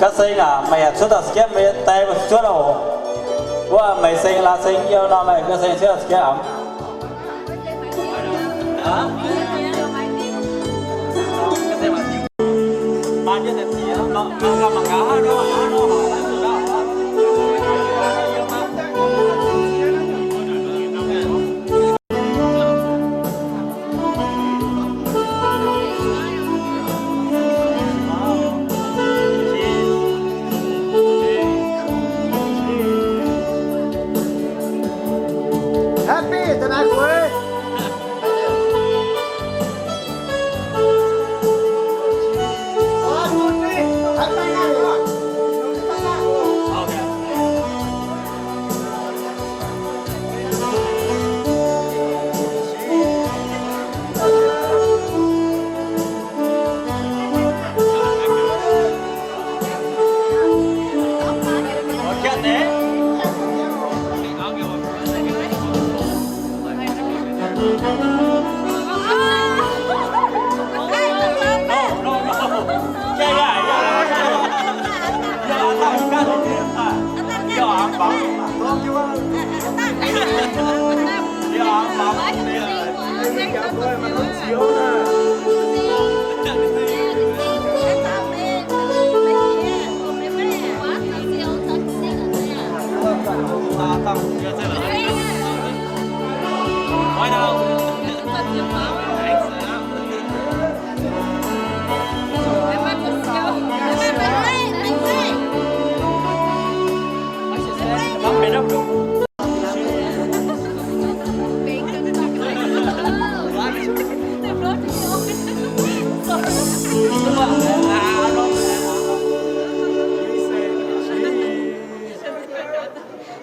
Ga'seng aac, meih yaac cuotv daaih za'gengh meih die mbuo cuotv oc. Wuov meih seng laaix seng yiem nor, meih ga'seng cuotv daaih za'gengh aac. Happy, da'naaiv gueix.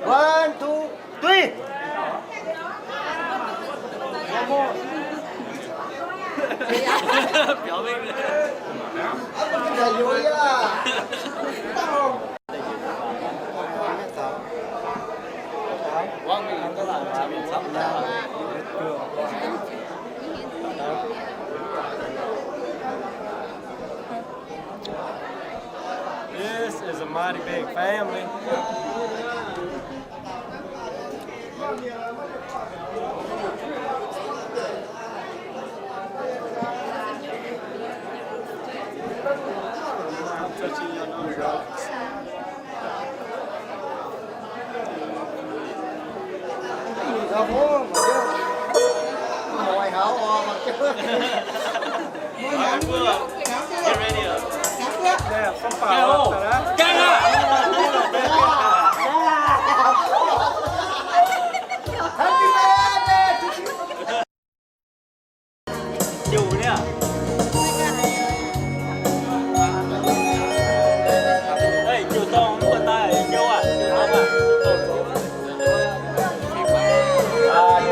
One, two, three. This is a mighty big family.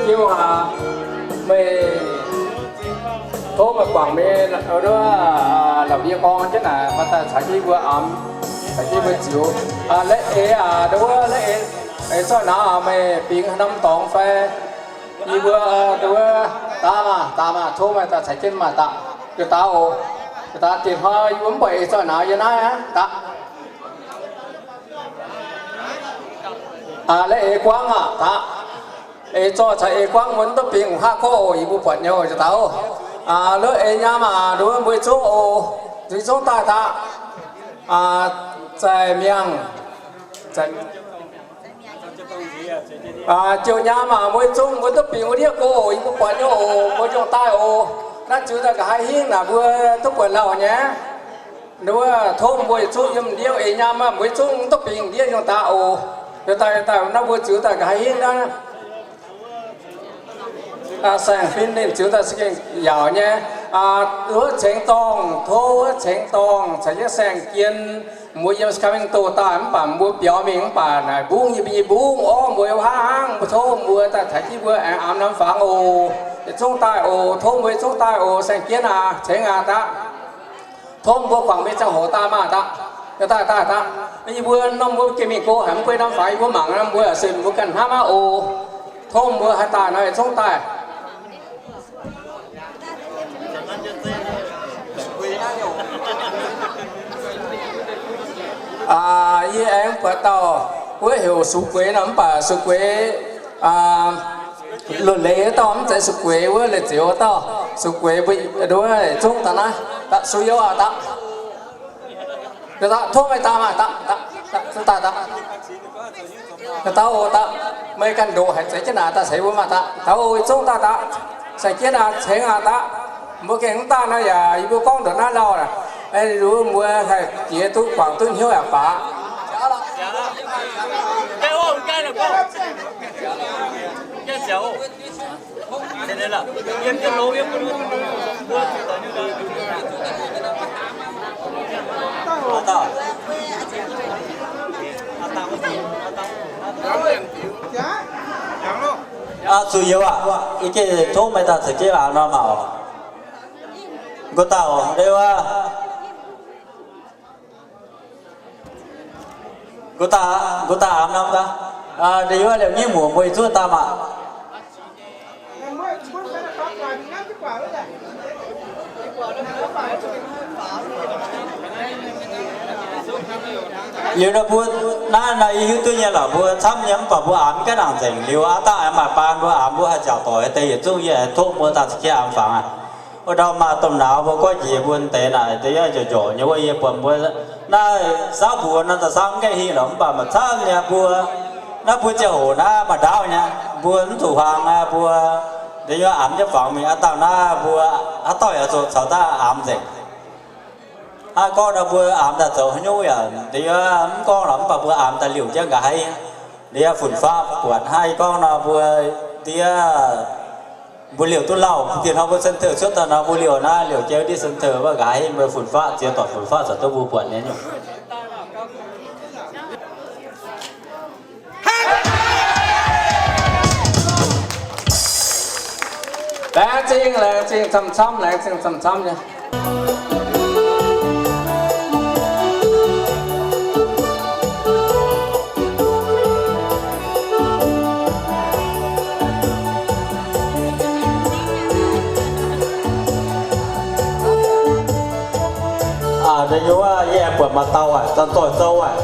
Jiu aac, meih tov meih guangc mingh, aa, la'bieiv gorngv jienv naaic, maaih daaih caux jienv mbuo amx, caux jienv mbuo ziux. Aa, la'eix aac, nduov, la'eix, eix zorqv naaiv aac, meih bingx norm dorngx fai? Yie mbuo, nduov, daav maah, daav maah, tov meih daaih caux jienv maah daaih. Yietc daaih oc, yietc daaih dingc hnoi yie mbuo mv buatc eix zorqv naaiv yiem naaiv aqv, daav. Aa, la'eix guangv aac, daav. Eix zorqv caux eix guangv mbuo mv duqv bingx haav gorngv oc, yie mbuo buatc nyei oc, yietc daaih oc. Aa, la'eix nyaam aac, nduov, mbuo zungv oc, zungv daaih daaih. Aa, zaih miangh, zaih, aa, ziouc nyaam aac, mbuo zungv mbuo duqv bingx wuov ndiev go oc, yie mbuo buatc nyei oc, mbuo nyungc daaih oc. Naaiv ziux daaih nqa'haav hingv naaic mbuo duqv buatc lauh nyei. Nduov, tov mbuo yietc zungv yiem ndiev eix nyaam maah, mbuo zungv duqv bingx ndiev nyungc daaih oc. Yietc daaih, yietc daaih naaiv mbuo ziux daaih nqa'haav hingv naaiv. Saeng-fin ninh ziux daaih se gengh yaauc nyei. Wuov cengx dorngh, tov wuov cengx dorngh caux jienv saeng-jien, mbuo yiem Sacramento daaih mv baac mbuo biaux mingh mv baac naaic mbungv yie mbuo nyei mbungv orv mbuo hnangv, mbuo tov mbuo daaih taux jienv mbuo aengx amx norm fangx oc. Yietc zungv daaih oc, tov mbuo yietc zungv daaih oc, saeng-jien aac, cengx aac daaih. Tov mbuo guangc mbuo nyei ziangh hoc daaih maah daaih. Daaih daaih daaih. Yie mbuo norm mbuo gengh mingh go haic, mv buo norm fangx yie mbuo mangc nor mbuo se mbuo ganh hnamv aqv oc. Tov mbuo haih daaih nor yietc zungv daaih. Yie aengx buatc dauh wuov heuc Sux Gueix nor, mv baac Sux Gueix luoqc leiz wuov dauh, mv zeiz Sux Gueix wuov leiz zioux wuov dauh. Sux Gueix mbuo nduov zungv daaih naaiv, da'sux youz aqv da'q. Tov meih daaih maah da'q, da'q, da'q, da'q. Dauh da'q, meih ganh ndoqc haic, ceix jienv naaic daaih ceix mbuo maah da'q. Dauh zungv daaih da'q, ceix jienv naaic cengx aqv da'q. Mbuo gengh mv daaih nor yaac yie mbuo gorngv ndongc naaiv lauh aqv. Liuz mbuo haih jiex duqv guangc duqv hnyouv yaac baac. Zuqc youz aac, yie gengh tov meih daaih caux jienv aav norm maah oc. Nqox dauh, ndeic wuov, nqox dauh, nqox dauh aav norm gaax. Ndeic wuov liouh nyeiv muoc mbuo yietc zungv daaih maah. Liuz nor mbuo naaiv nor yie hiuv duqv nyei lorqc, mbuo camv nyei mv baac mbuo aav mv gaengh nangc nzengc. Liuz aav dangh aengx maaih baan mbuo aav mbuo haih nziaauc doic deix yietc zungv yie aengx tov mbuo daaih caux jienv aav fangx aqv. Wuov ndau maaih domh nauz mbuo gorngv njiec mbuo deix naaic deix yaac njoux njoux nyei wuov yie buatc mbuo naaiv saauv buoz naaiv daaih saauv mv gaengh hingh lorqc mv baac maaih camv nyei mbuo naaiv mbuo ziangh hoc naaiv maaih ndaauv nyei mbuo mv zuqc huaang aqv mbuo. Deix nyei aav jienv fangx mingh aav dangh naaiv mbuo haaix dauh yaac zoux caux daaih aav nzengc. Hnangv gorngv nor mbuo aav daaih zoux haaix nyungc yaac deix nyei mv gorngv lorqc mv baac mbuo aav daaih liouc jienv nqa'haav deix nyei fun-faqv buatc hnangv gorngv nor mbuo ndiev mbuo liouc duqv lauh dieh hnoi mbuo center cuotv daaih nor mbuo liouc naaiv liouc jauv ndiev center wuov nqa'haav mbuo fun-faqv ziex doic fun-faqv caux duqv mbuo buatc nyei nyungc. Laengz zingh, laengz zingh camv-camv, laengz zingh camv-camv nyei. Aa, da'nyeic wuov yie aengx buatc maaih dauh aac, Zanc-Zoih Zou aac.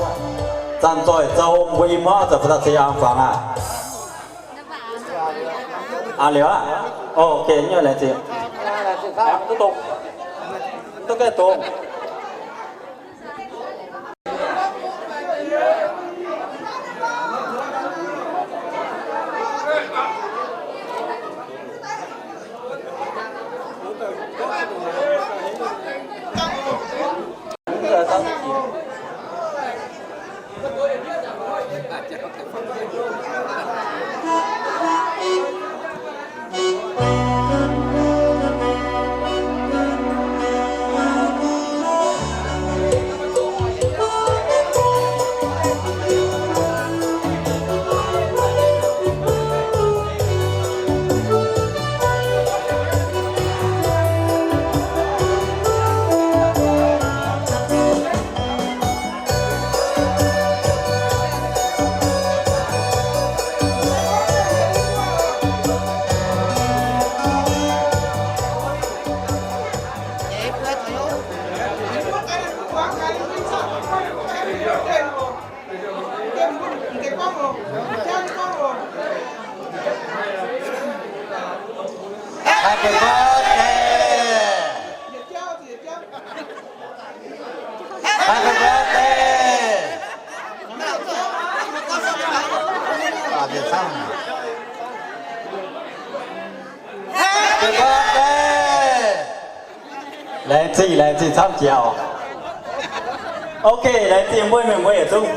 Zanc-Zoih Zou, mbuo i hmuangv zanc bun daaih ceix yangh fangx aac. Aa, liuz aqv. Ok, nyei laengz zingh. Duqv dongh, duqv gaengh dongh. Happy birthday! Happy birthday! Happy birthday! Laengz zingh, laengz zingh camv jiex oc. Ok, laengz zingh mbuo mienh mbuo yietc zungv.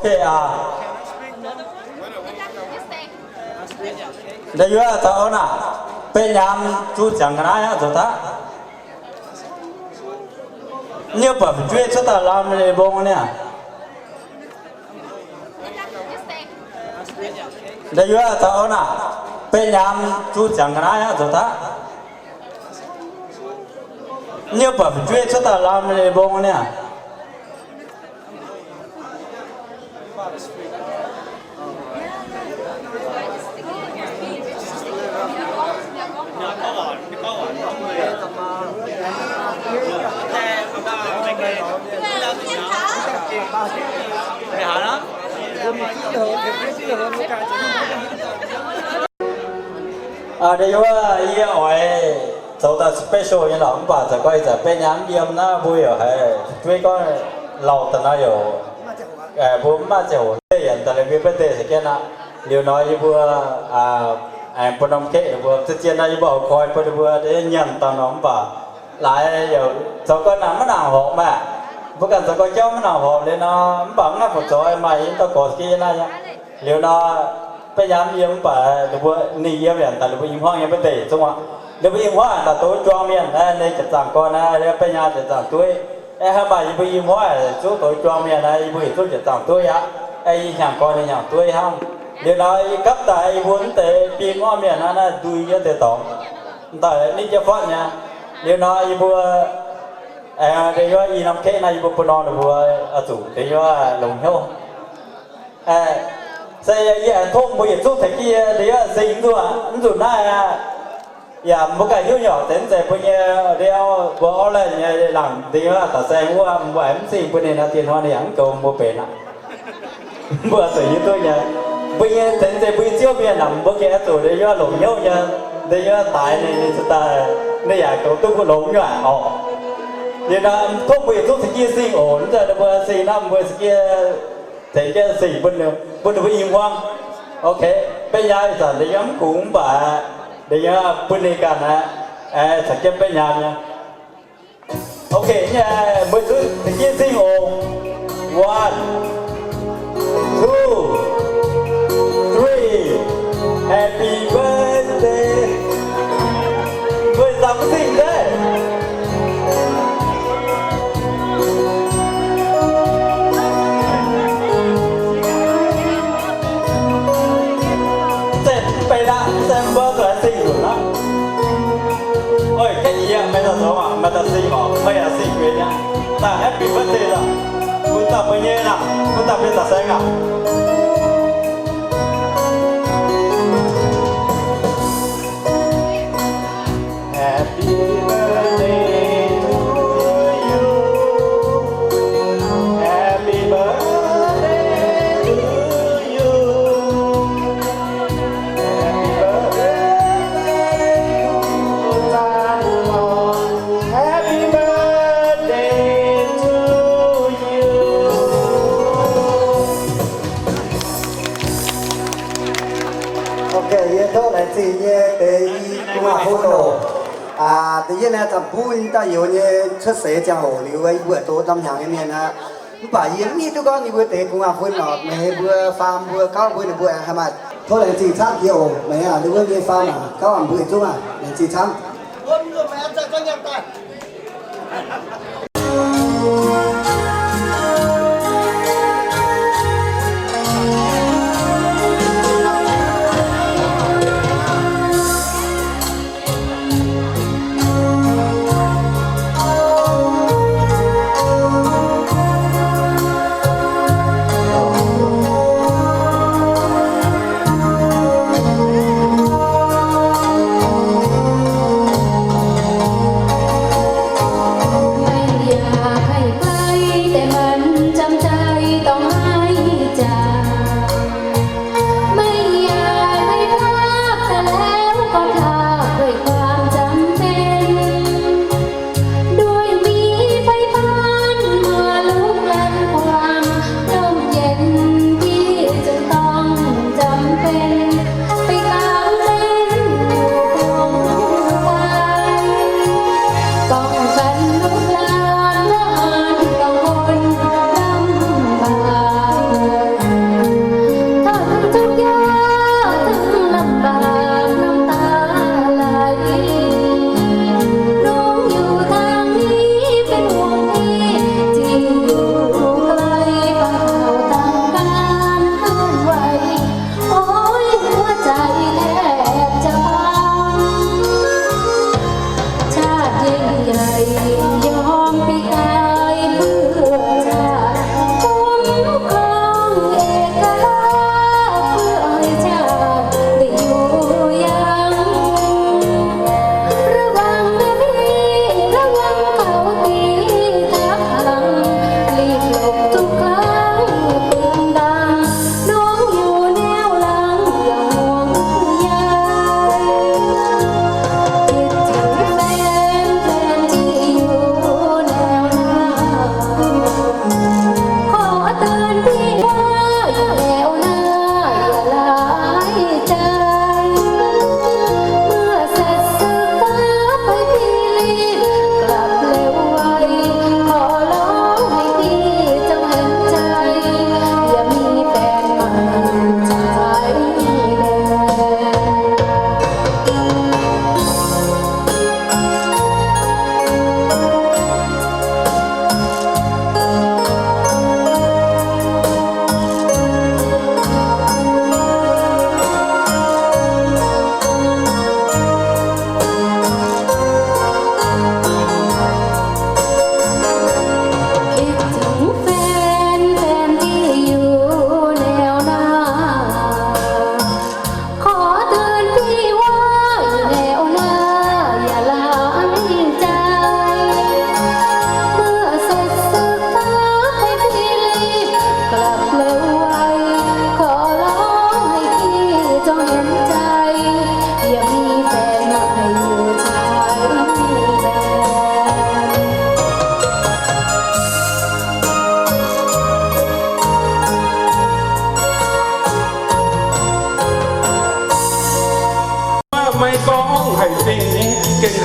Aa, ndau yuoqv taux naaic, betv nyaam zuqc ziangx ga'naaiv aqv, zoux daaih. Niouv baac fu'jueiv cuotv daaih lamh mbong niaa. Ndau yuoqv taux naaic, betv nyaam zuqc ziangx ga'naaiv aqv, zoux daaih. Niouv baac fu'jueiv cuotv daaih lamh mbong niaa. Aa, ndau yuoqv yie oix zoux daaih special nyei lorqc, mv baac zanc gorngv ih zanc betv nyaam mv yiem naaiv, mbuo yaac haiz fu'jueiv gorngv lauh daaih nor yaac, mbuo mv maaih ziangh hoc, yaac daaih liuz mbuo birthday se jienv aqv. Liuz nor yie mbuo aengx bun norm cake ninh mbuo, zien-zien nor yie mbuo oix koi bun ninh mbuo nyanc daaih nor, mv baac laaix yaac zoux gorn naaic maiv nangc horpc maah. Mbuo ganh zoux gorn jauv maiv nangc horpc liuz nor, mv baac mv ngaih fungc zoux maaih yie dauh gorx jienv naaiv. Liuz nor, betv nyaam yiem mv baac ninh mbuo ninh yiem yaac daaih liuz mbuo i hmuangv nyei birthday zungv aqv. Liuz mbuo i hmuangv daaih douz juang mienh, ninh ziepc zaangc gorn naaiv, betv nyaam ziepc zaangc dueiv. Aengx haaix maaih yie mbuo i hmuangv zungv douz juang mienh naaiv, yie mbuo yietc zungv ziepc zaangc dueiv aqv. Aengx yie hnyangx gorn ninh hnyangx dueiv hnangv. Liuz nor yie gapv daaih yie mbuo mv deix bim orv mienh naaiv, naaiv ndui yie deix dorngx, daaih nitv jienv fatv nyei. Liuz nor yie mbuo aengx deix yuoqv i norm cake naaiv yie mbuo bun norm ninh mbuo oix zuqc deix yuoqv longc hnyouv. Se yie aengx tov mbuo yietc zungv tengx jienv yie deix yuoqv sing nzunc, nzunc naaiv aqv. Yaac mbuo ganh hiuv nyei oc, deix mv zeiz mbuo nyei, deix mbuo orv laih nyei laangc deix yuoqv da'saeng wuov, mbuo aengx mv sing bun ninh nor, diex hnoi ninh yaac mv goux mbuo benx aqv. Mbuo zuqc hiuv duqv nyei, mbuo nyei deix mv zeiz mbuo nyei ziouv mienh aqv, mbuo gengh oix zuqc deix yuoqv longc hnyouv nyei, deix yuoqv daix ninh, ninh zuqc daaih, ninh yaac goux duqv mbuo longx nyei oc. Liuz nor tov mbuo yietc zungv caux jienv sing oc, mv zeiz ninh mbuo sing nor mbuo caux jienv tengx jienv sing bun, bun ninh mbuo i hmuangv. Ok, betv nyaam ih zanc deix yuoqv mv kungx mv baac deix yuoqv bun ninh ganh aqv, caux jienv betv nyaam nyei. Ok, mbuo zuqc caux jienv sing oc. One, two, three. Happy birthday. Mbuo zam sing daaih. Mv zeiz mv benx aqv, mv zeiz mbuo zuqc sing nzunc aqv. Oi, gaeqv jiex, meih daaih zoux aqv, meih daaih sing oc, meih yaac sing nzunc aqv. Daaih happy birthday aqv. Bun daaih mbuo nyei aqv, bun daaih mbuo daaih saeng aqv. Happy birthday to you. Happy birthday to you. Happy birthday to Zanh Lorngh. Happy birthday to you. Ok, yie tov laengz zingh nyei deix i gu'nguaaz fun oc. Da'yietv naaiv zanc buv dauh youz nyei cuotv seix ziangh hoc liuz, yie mbuo doz norm hnyangx nyei mienh aqv. Mv baac yie mv hiuv duqv gorngv ninh mbuo deix gu'nguaaz fun oc. Meih mbuo faam mbuo gauv mbuo, ninh mbuo aengx haaix maaih. Tov laengz zingh camv jiex oc. Meih aqv, ninh mbuo nyei faam aqv, gauv aqv, mbuo yietc zungv aqv, laengz zingh camv.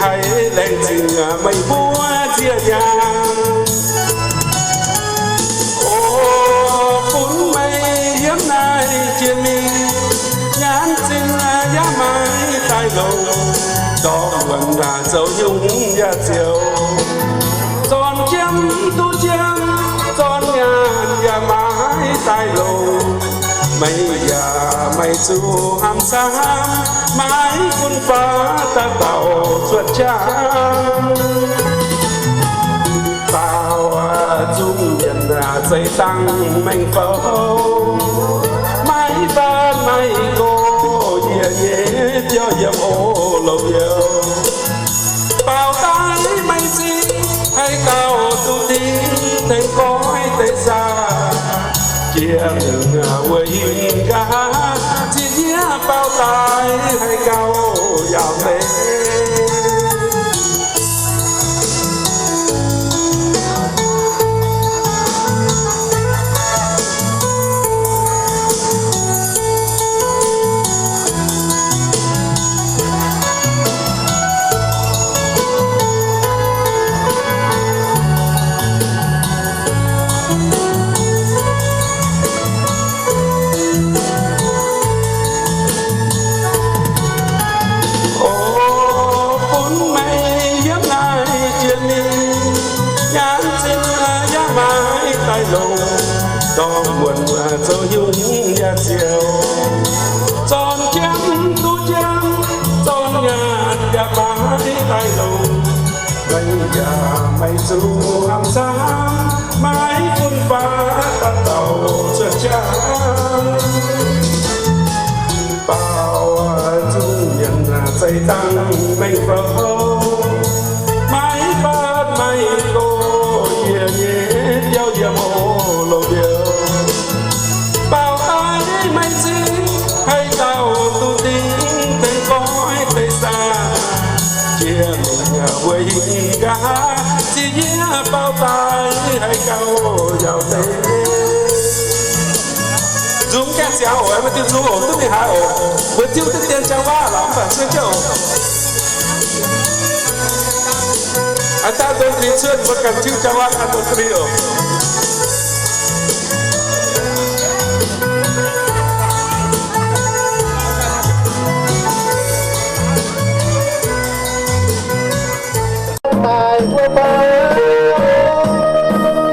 Haiz laengz zingh meih mbuo nziec nyaanh. O, bun meih yiem naaiv jiex mingh, nyaanh zinh yaac maiv daaih longx, dorh wuonx zoux nyungc yaac ziouc zorn jienv duqv jienv, zorn nyaanh yaac maiv daaih longx. Meih yaac maiv zuqc hnamv camv, maiv gunv faaux daaih dauh cuotv qangx. Baaux zungh mienh zeiz dangh mengh fouv, maiv faatv maiv gox, yie nyei biauv yiem o louc youh. Baaux daaih maiv zingh, haih gauh duqv dingc tengx goiv deix saah. Jiex mingh wuov hingh nqa'haav, ziex hnyouv baaux daaih haih gauh yaauc deix. O, bun meih yiem naaiv jiex mingh, nyaanh zinh yaac maiv daaih longx, dorh wuonx zoux nyungc yaac ziouc zorn jienv duqv jienv, zorn nyaanh yaac maiv daaih longx. Meih yaac maiv zuqc hnamv camv, maiv gunv faatv daaih dauh cuotv qangx. Baaux zungh mienh zeiz dangh mengh fouv, maiv faatv maiv gox, yie nyei biauv yiem o louc youh. Baaux daaih maiv zingh, haih dauh duqv dingc tengx goiv deix saah. Jiex mingh wuov hingh nqa'haav, ziex hnyouv baaux daaih haih gauh yaauc deix. Nzung gaengh ziangx oc, maiv diuh nzung oc, duqv mingh haaix oc. Mbuo tiuv duqv dien jangx waac lorqc, mv baac cuotv jienv oc. Aa, daaih ndon deix cuotv, mbuo ganh tiuv jangx waac, daaih ndon deix oc. Daaih mbuo baac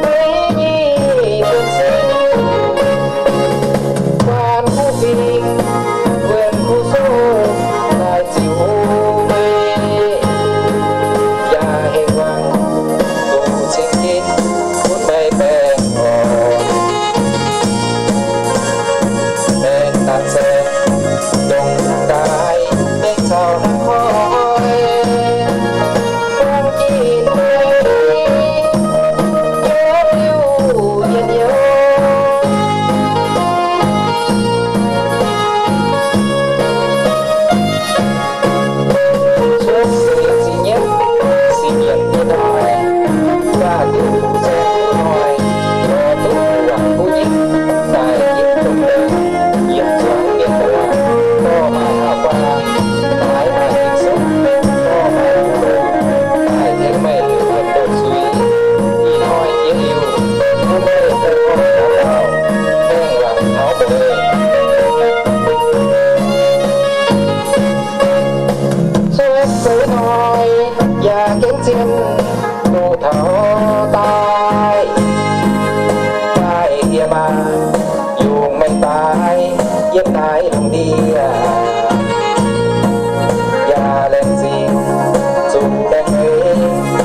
maiv nyic buonc sin, guaan kuv fingx, wuonh kuv sou, daaih ziux meih, yaac hengx wangc, dongh cing ginv, bun meih baengh orn. Baengh daaih saeng, dongh daaih mengh caux hnangv koi, buangh ginv meih, yiem liuh yietc youz. Cuotv sic yietc ziepc nyeic, sic yietc nyeic hnoi, zaah diuh mbuo zoux hnoi, lorz duqv buangh kuv nyei, daaih yietc zungv deix, yietc zuangx mienh muoz, dorh maaih haav guaax, daaih maaih ging-sou, dorh maaih longx, daaih tengx meih liuh buonc doz-suiv. Ih hnoi jiex liuz, bun meih baengh orn taux daauh, baengh wangc taux mbuo. Cuotv seix hnoi yaac gengh zien duqv taux daaih. Daaih diex maac yungz meih daaih yiem naaiv lungh ndiev, yaac laengz zingh zuqc laengz feix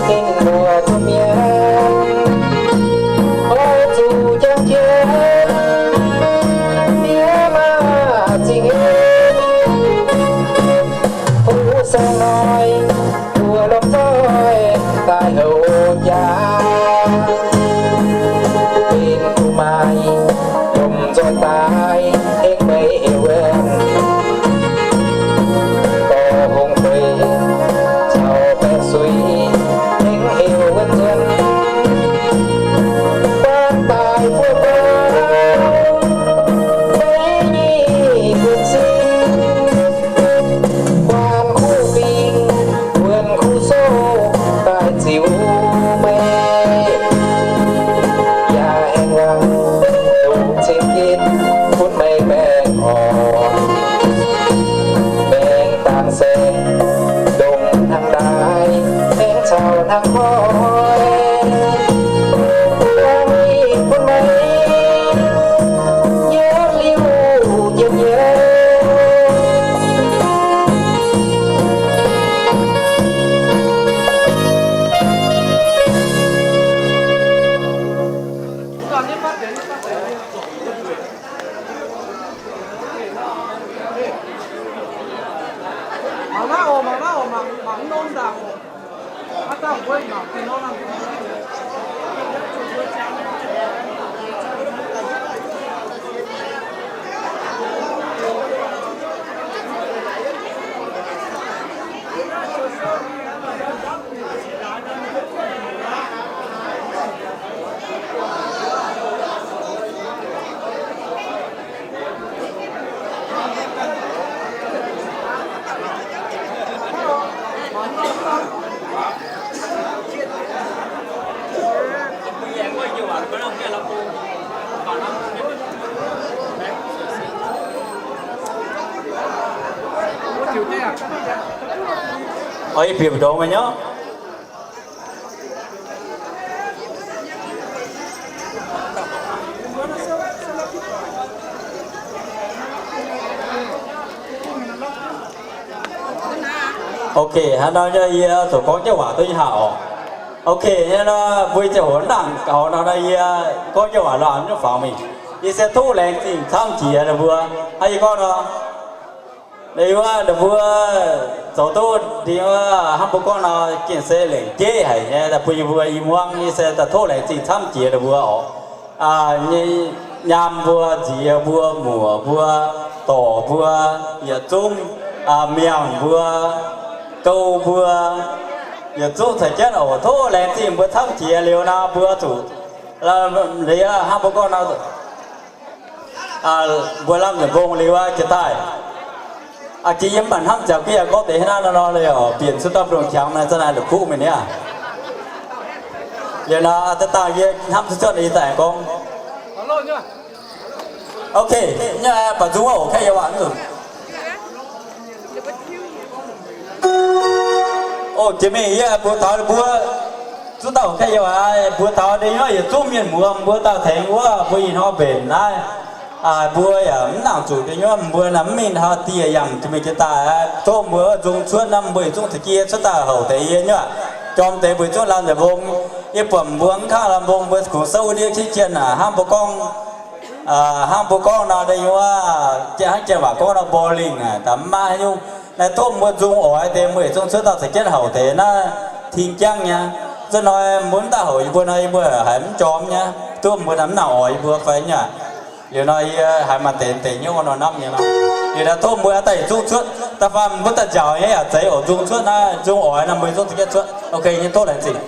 gengh mbuo duqv mienh. Oix zuqc jangx jienv mienh maaih zingh en. Fu-saeng hnoi mbuo lomh nzoih daaih Oix bieqc ndongx mingh nyei. Ok, hnangv nor yie zuqc gorngv jienv waac duqv nyei haac oc. Ok, hnangv nor mbuo ziangh hoc nangc gaux nor, yie gorngv jienv waac lorz nyungc faaux mingh. Yie se tov laengz zingh camv jiex ninh mbuo. Hnangv yie gorngv nor, ninh wuov ninh mbuo zoux duqv ndin wuov hnangv mbuo gorngv nor, gengh se lengc jeiv haic nyei, daaih bun yie mbuo i muangv. Yie se daaih tov laengz zingh camv jiex ninh mbuo oc. Nyaam mbuo, nziex mbuo, muoc mbuo, dorc mbuo, yietc zungv, miangh mbuo, gouv mbuo, yietc zungv caux jienv oc. Tov laengz zingh mbuo camv jiex liuz nor mbuo zuqc, liuz hnangv mbuo gorngv nor, mbuo lamh nzunc mbong liuz jiex daaih. A'jiex yie mv baac hnamv ziangx guiv yaac gorngv deix hnangv naaiv nor, liuz bieqc cuotv dauh mbuo longc qangx naaiv zanc naaiv la'kuqv mingh niaa. Liuz nor, da'dangh yie hnamv cuotv cuotv yie daaih gorngv, ok, nyei baac nzung oc, kaeqv yie waac nzunc. O jiex mingh yie mbuox taux mbuo, zuqc dauh kaeqv yie waac mbuox taux deix nyuoqv yietc zungv mienh muoz mbuo dauh tengx wuov mbuo ih hnoi mbenc naaiv. Mbuo yaac mv nangc zuqc deix nyuoqv mbuo naaiv mv mingh hnoi dieh yangh jiex mingh jiex daaih, tov mbuo nzung cuotv naaiv mbuo yietc zungv caux jienv cuotv daaih houc deix yie nyuoqv jorm deix mbuo yietc zungv lamh nzunc mbong. Yie buatc mbuo mv kangv lamh mbong mbuo kungx souv ndiev qiex jienv hnangv mbuo gorngv, hnangv mbuo gorngv nor deix nyuoqv, hnangv janx waac gorngv nor bowling aac, daaih mv maaih haaix nyungc. Naaiv tov mbuo nzung oix deix mbuo yietc zungv cuotv dauh caux jienv houc deix naaiv ting jangv nyei. Zuov hnoi mbuo mv daaih houc yie mbuo nor, yie mbuo haiz mv jorm nyei. Tov mbuo naaiv mv nangc oix yie mbuo fai nyei. Liuz nor yie haiz maaih deix deix nyuoqv nor hnamv nyei nor. Liuz naaiv tov mbuo daaih yietc zungv cuotv, da'faanh mbuo daaih njaaux nyei yaac zeiz oc, nzung cuotv naaiv, nzung oix nor mbuo yietc zungv caux jienv cuotv. Ok, nyei tov laengz zingh.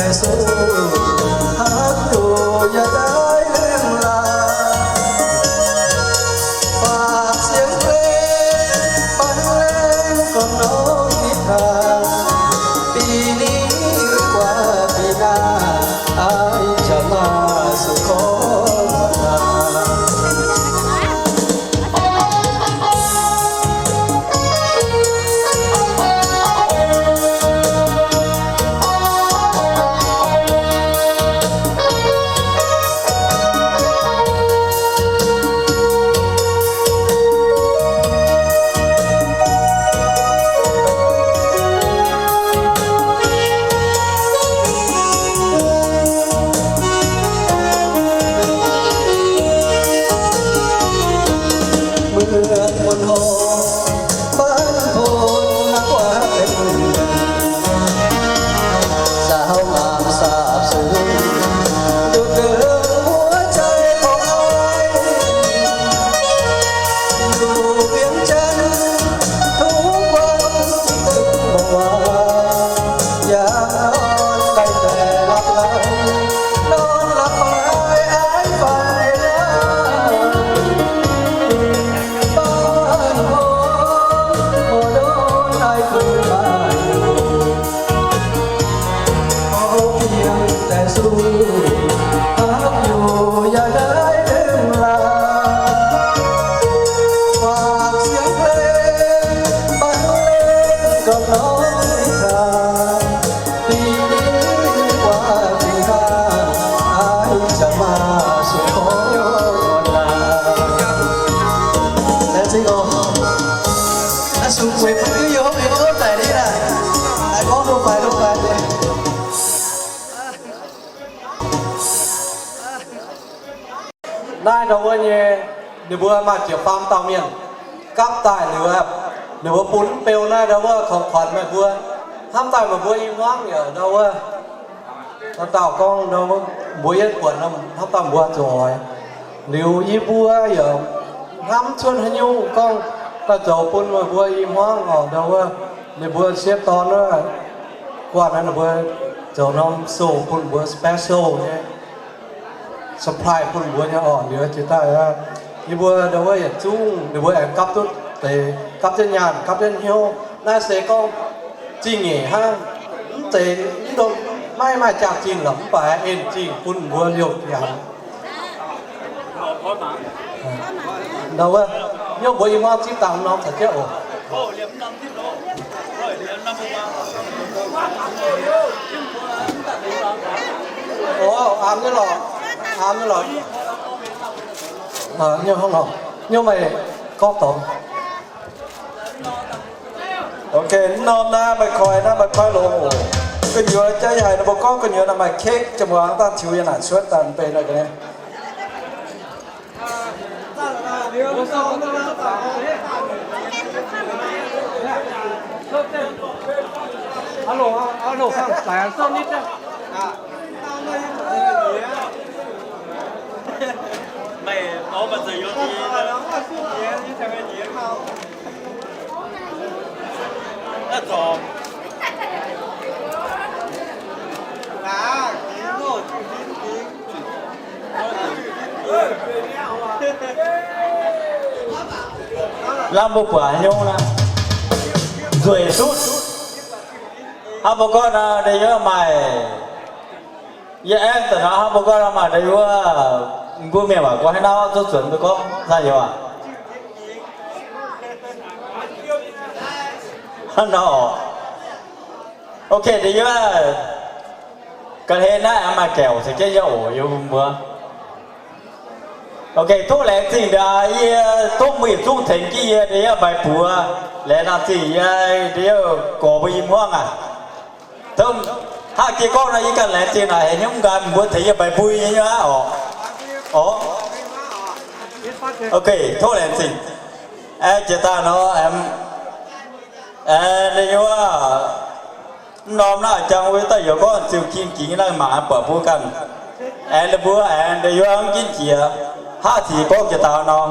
Yesu, haaix nyungc yaac daaih lengh laaix, faatv sienx lengh, ban lengh gormx norm nitv taaih, bih ni guaax bih naaiv, aiv jaax maah, suqv korv naaic. Mbuo bun hlo, bun bun naaiv guaax benx, saau maam saapv sung, nduqc nduqc wuov jai borngz oix, nduqc wiev janx tungv guanh zingh mbuo waac, yaac norm daaih daaih lapv laaix, norm lapv maiv aiv faanh eix aqv. Baac mbuo, mbuo ndongc naaiv kuv maaih, mbuo bienx daaih suv, haaix nyungc yaac naaiv lengh laaix, faatv sienx lengh, ban lengh gormx norm nitv taaih, bih ni guaax bih naaiv, aiv jaax maah, suqv korv naaic. Laengz zingh oc. Naaiv sung gueix bun jienv yie hopv yie gorngv daic ni naaic. Naaiv gorngv loz-faix loz-faix. Naaiv ndau wuov nyei, ninh mbuo maaih ziepc faam dauh mienh gapv daaih liuz, ninh mbuo bun mv beu naaiv ndau wuov ของขวัญ meih mbuo. Hnamv daaih meih mbuo i hmuangv yaac ndau wuov, dauh dauh gorngv ndau wuov mbuo yietv buatc nor, hnamv daaih mbuo zuqc oix. Liuz yie mbuo yaac hnamv cuotv haaix nyungc gorngv daaih zoux bun meih mbuo i hmuangv oc. Ndau wuov ninh mbuo sieqv dorn wuov, guanh naaiv ninh mbuo zoux norm show bun mbuo special nyei, surprise bun mbuo nyei oc. Liuz jiex daaih yie mbuo ndau wuov yietc zungv ninh mbuo aengx gapv duqv deix, gapv jienv nyaanh, gapv jienv hnyouv. Naaiv se gorngv zingh nyeic hnangv, mv zeiz mv dongh maiv maaih jaax-zinh lorqc, mv baac en zingh bun mbuo liouh jangx. Ndau wuov, hnyouv mbuo i hmuangv zipv dangh norm caux jienv oc. Oc, aamx nyei lorqc, aamx nyei lorqc. Hnyouv hnangv nor, hnyouv meih gorngv dorngx. Ok, mv norm naaiv meih koi, naaiv meih koi longx oc. Gu'nyuoz jaav yie haiz ninh mbuo gorngv gu'nyuoz naaiv maaih cake, jiex muangx dangh tiux yie naaic cuotv daaih mv bei naaiv ga'naaiv. Lamh mbuo buatc nyungc naaiv nzueic duqv. Hnangv mbuo gorngv naaiv, ndeic-yuoqv maaih, yie aengx daaih nor, hnangv mbuo gorngv naaiv maaih ndeic-yuoqv, mbuo mienh waac gorngv haaix nor, zuqc zuonx mbuo gorngv naaiv youz aac. Hnangv nor oc. Ok, ndeic-yuoqv, ga'hlen naaiv aengx maaih gaengh oc, caux jienv yie oc, yie mbuo. Ok, tov laengz zingh ndac yie, tov mbuo yietc zungv tengx jienv yie ndeic-yuoqv mbaix buoz. Laengz zingh yie ndeic-yuoqv gorx mbuo i hmuangv aac. Hnangv jiex gorngv nor, yie ganh laengz zingh naaic hec nyungc ganh mbuo tengx yie mbaix mbui nyei nyei aqv oc. Oc. Ok, tov laengz zingh. Aengx jiex daaih nor, aengx ndeic-yuoqv, mv norm naaiv jangx wuov daaih yaac gorngv ziux ging jiex naaiv mangc buatc mbuo ganh. Aengx ninh mbuo aengx ndeic-yuoqv mv ginv jiex, hnangv zic gorngv jiex daaih nor,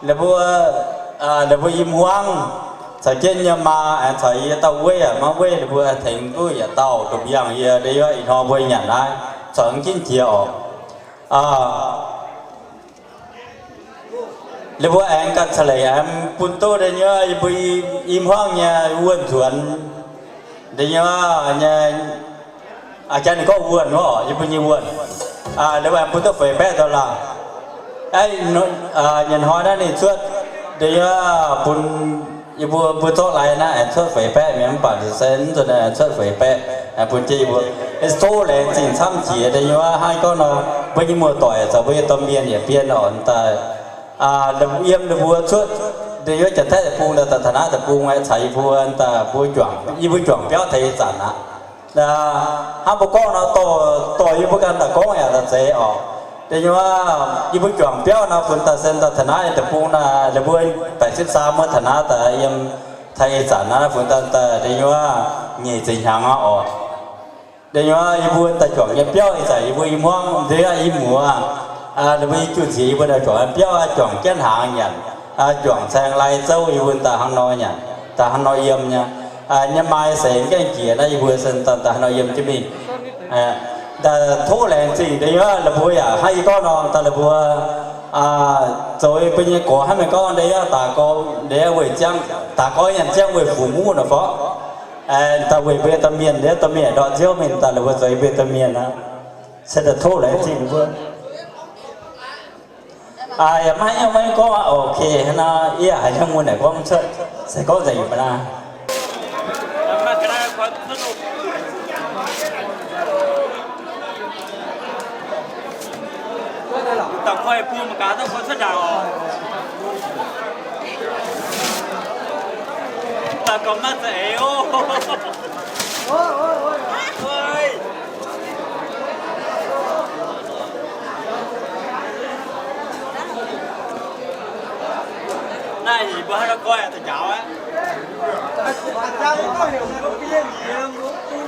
ninh mbuo, ninh mbuo i hmuangv, caux jienv nyei maa aengx caux yie dauh weiv yaac maiv weiv, ninh mbuo tengx duqv yietc dauh ndopv-yangh yie, ndeic yuov ih hnoi mbuo nyanc naaiv corc mv ginv jiex oc. Ninh mbuo aengx ganh ca'leic aengx bun duqv ndeic yuov yie mbuo i hmuangv nyei wuonh nzuonx, ndeic yuov nyei, aa, jaax ninh gorngv wuonh oc, yie mbuo nyei wuonh, ninh mbuo aengx bun duqv feix baeqv dollar. Nyanc hnoi naaiv ninh cuotv ndeic yuov bun yie mbuo, mbuo zorqv lai naaiv aengx cuotv feix baeqv mienh mv baac se mv nzunc cuotv feix baeqv aengx bun jienv yie mbuo. Tov laengz zingh camv jiex ndeic yuov hnangv gorngv nor, mbuo nyei muoz-doic caux mbuo nyei domh mienh yietc bien oc daaih, yiem ninh mbuo cuotv ndeic yuov Janx-Taiv deic-bung daaih, daaih taux naaiv deic-bung aeqv, caux yie mbuo daaih mbuo juangc, yie mbuo juangc biauv taux ih zanc aqv. Hnangv mbuo gorngv nor, dorh, dorh yie mbuo ganh daaih gorngv yaac daaih zeiz oc. Ndeic yuov yie mbuo juangc biauv nor, funx daaih sen daaih taux naaiv deic-bung naaic, ninh mbuo baeqc sipv saa muoz taux naaiv daaih yiem taux ih zanc naaiv funx daaih daaih ndeic yuov nyic ziepc hnyangx aqv oc. Ndeic yuov yie mbuo daaih juangc nyei biauv ih zanc yie mbuo i hmuangv ndeic yuov i muoz, ninh mbuo i juv nziex yie mbuo daaih juangc nyei biauv, juangc jienv hnaangx nyanc, juangc caeng lai zouv yie mbuo daaih hnangv nor nyanc, daaih hnangv nor yiem nyei. Nyei maaih seix gaengh jiex naaiv yie mbuo se daaih hnangv nor yiem jienv mingh. Daaih tov laengz zingh ndeic yuov ninh mbuo yaac hnangv yie gorngv nor, daaih ninh mbuo zoux yie mbuo nyei gorx hnangv meih gorngv ndeic yuov daaih gorx ndeic yuov weih ziangv daaih gorx nyanc ziangv weih fuqv muv nor fov. Daaih weic mbuo domh mienh ndeic yuov domh mienh ndortv nziouv mingh daaih ninh mbuo zoux yie mbuo domh mienh aqv. Se daaih tov laengz zingh ninh mbuo. Yaac maiv haaix nyungc, maiv gorngv aqv. Ok, hnangv nor yie haiz hnyouv mun naaic gorngv cuotv, se gorngv nzengc mv baac naaiv.